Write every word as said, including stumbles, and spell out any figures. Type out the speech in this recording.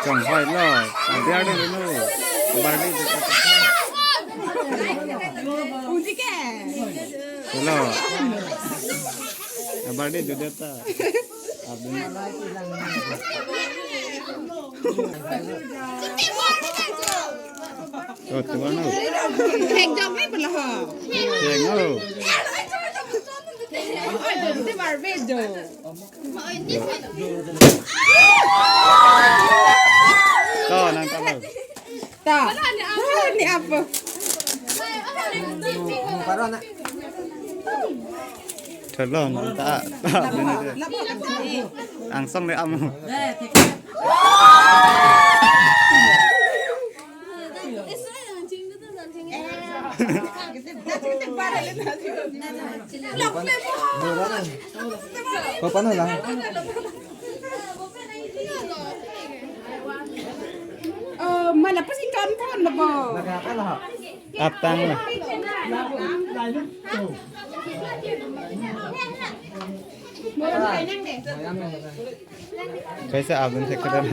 Kang hoi lo, abiar do lo. Birthday do. Uji ke? Hello. Birthday do deta. Abin. Oh, tuan lo. Thek jok ni pula ho. Thek lo. Oh, oh, do, do, bar be do. To, nang ta lo. Ta. Ah, ni apa? Tholon, nang ta, ta, ini dia. Angsong le amu. Papa na lang. Oh, mana pasi kan pon na bo. Apang lah. Kaisa abang sekadar.